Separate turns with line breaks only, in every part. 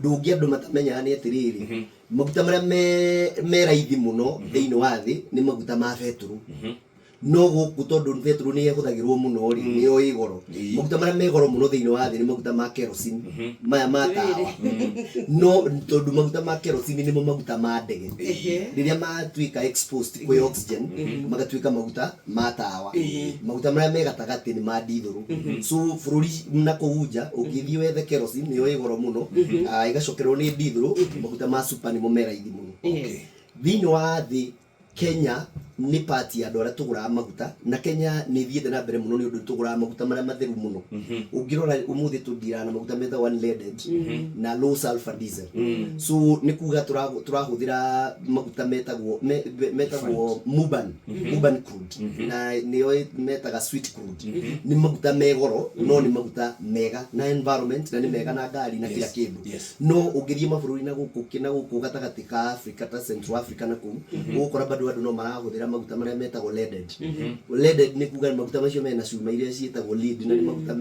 Ũndũ ũngĩ andũ matamenyaga nĩ atĩrĩrĩ, maguta marĩa me raithi mũno thĩinĩ wa thĩ nĩ maguta ma betũrũ. No gũkũ tondũ betũrũ nĩ ĩhũthagĩrwo mũno rĩ, nĩyo ĩ goro. Maguta marĩa me goro mũno thĩinĩ wa thĩ nĩ maguta ma kerosene, maya ma tawa. No tondũ maguta ma kerosene nĩmo maguta ma ndege, rĩrĩa matuĩka exposed kwĩ oxygen magatuĩka maguta ma tawa. Maguta marĩa me gatagatĩ nĩ ma ndithũrũ. So bũrũri na kũu nja ũngĩthiĩ wethe kerosene nĩyo ĩ goro mũno, ah, ĩgacokerwo nĩ ndithũrũ. Maguta ma super nĩmo me raithi mũno. Thĩinĩ wa thĩ, Kenya nĩ part ya andũ arĩa tũgũraga maguta, na Kenya nĩ ĩthiĩte na mbere mũno nĩ ũndũ tũgũraga maguta marĩa matheru mũno. Ũngĩrora ũmũthĩ tũndiraga na maguta metagwo unleaded na low sulfur diesel. So nĩ kuga tũrahũthĩra maguta metagwo Muban crude, na nĩyo metaga sweet crude. Nĩ maguta me goro no nĩ maguta mega na environment na nĩ mega na ngari na kila kĩndũ. No ũngĩthiĩ mabũrũri na gũkũ gatagatĩ ka Africa ta Central Africa na kũu, ũgũkora bado andũ no marahũthĩra maguta marĩa metagwo leaded. Leaded nĩ kuga maguta macio mena cuma iria ciĩtagwo lead, na nĩ maguta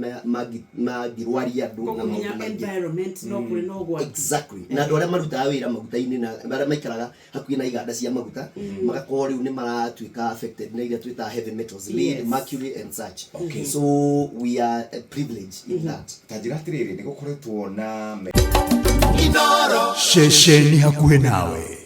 mangĩrwaria andũ na
Koguo nginya
maũndũ maingĩ.
Environment no kũrĩ na ũgwati.
Exactly. Na andũ arĩa marutaga wĩra maguta-inĩ na arĩa maikaraga hakuhĩ na iganda cia maguta magakorwo rĩu nĩ maratuĩka affected na iria twĩtaga heavy metals, lead, mercury and such. So we are privileged in that.
Ta njĩra atĩrĩrĩ, nĩ gũkoretwo na
Ceceni hakuhĩ nawe.